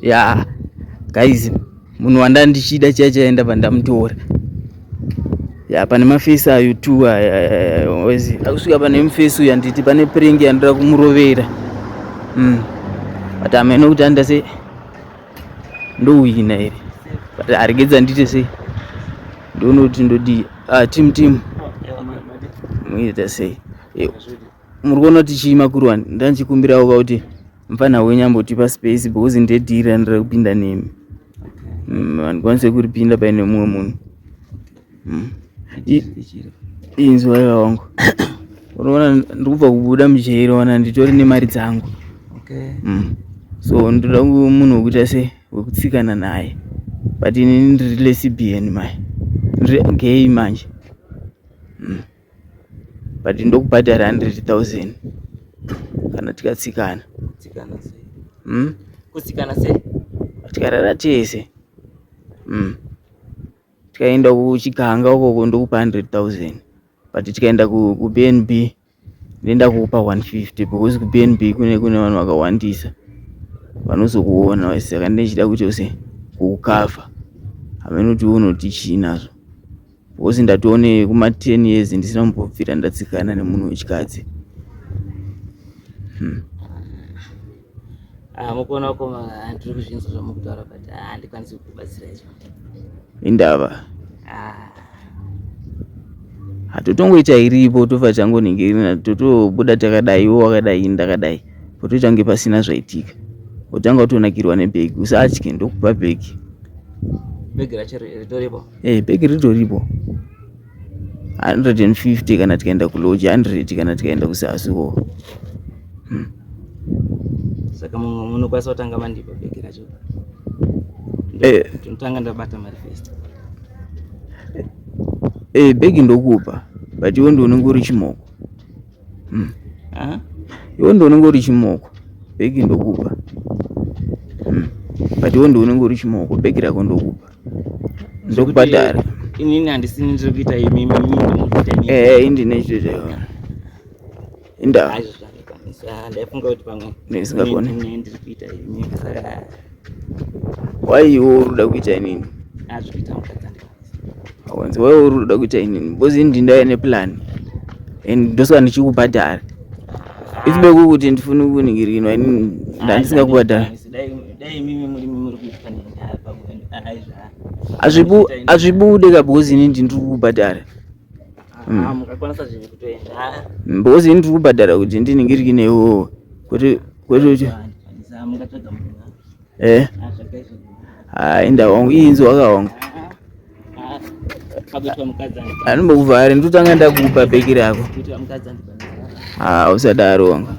Ya guys, munhu wanda ndichida chiya chaenda pandamutora. Ya, pane mafesi ayo tu aya wezi akusvika pane mufesi uyu anditi pane prank yandira kumurovera. But amene kuti anda sei ndowina here, but aregedza ndiite sei, ndione kuti ndodii. Ah, team team muita sei? Muri kuona kuti chii makuruwani, ndandichikumbirawo kuti mufana wenyu ambotipa space because ndedhiri randira kupinda nemi. Handikwanise kuripinda paine mumwe munhu. Inzwa iva wangu, unoona ndikubva kubuda mujeri, wana nditori nemari dzangu. So ndoda munhu wekuita sei, wekutsikana naye, but inini ndiri lesbian mai, ndiri gay manje. But ndokubhadhara 100,000 kana tikatsikana. Kutsikana sei? Kutsikana sei? Tikarara tese. Tikaenda kuchiganga ukoko ndokupa 100,000, but tikaenda kuBnB ndoenda kukupa 150 because kuBnB kune vanhu vakawandisa vanozokuona, saka ndinechida kuti use kukukavha. Hameno kuti unoti chii nazvo, because ndatoone kuma 10 years ndisina kumbobvira ndatsikana nemunhu wechikadzi. Ah, mukuona koma ndiri kuzvinzwa zvamukutaura, but handikwanisi kukubatsira izvo. Indava? Ah. Hatotongoita iripo, tofa tangoningirina, totobuda takadai, iwe wakadai, ini ndakadai, potoita kunge pasina zvaitika, wotanga kutonakirwa nebhegi. Usatye, ndokupa bhegi. Bhegi racho ritoripo? Eh, bhegi ritoripo. 150 kana tikaenda kulodge, 100 kana tikaenda kuzasi ko. Saka munokwanisa kutanga mandipa bhegi racho? Eh. Tinotanga ndabata mari first. Eh, bhegi ndokupa, but iwe ndiunenge uri chimoko. Ah? Iwe ndiunenge uri chimoko. Bhegi ndokupa, but iwe ndiunenge uri chimoko. Bhegi rako ndokupa, ndokubhadhara. Inini handisini ndiri kuita, imimi muri kuita inini. Eh, indine chito chaiwo. Indava? Aizvo zvandikwanisa, ndaifunga kuti pamwe Ndisingakoni. inini ndiri kuita imimi, saka Wai iwe uri kuda kuita inini? Azvikuita mukadzi handikwanisa. Awanzi wai uri kuda kuita inini because ini ndindauya neplan and ndosaka ndichikubhadhara. Isibeku kuti ndifune kuningirikirwa, inini ndandisingakubhadhara. Dai imimi muri kuita nini aizva. Hazvibude ka because inini ndiri kukubhadhara. Mukakwanisa zvinhu kutoenda. Because ini ndiri kubhadhara kuti ndiningirikine iwowo, kwete kwete kuti Handikwanisa, mungatsvaga munhu. Eh. Zvakai zvinhu. Hai, inda wangu, inzwa ka wangu. Pakuitwa mukadzi handikwanisa. Handimbokuvhari, ndotanga ndakupa bhegi rako. Kuitwa mukadzi handikwanisa. Ah, usadaro wangu.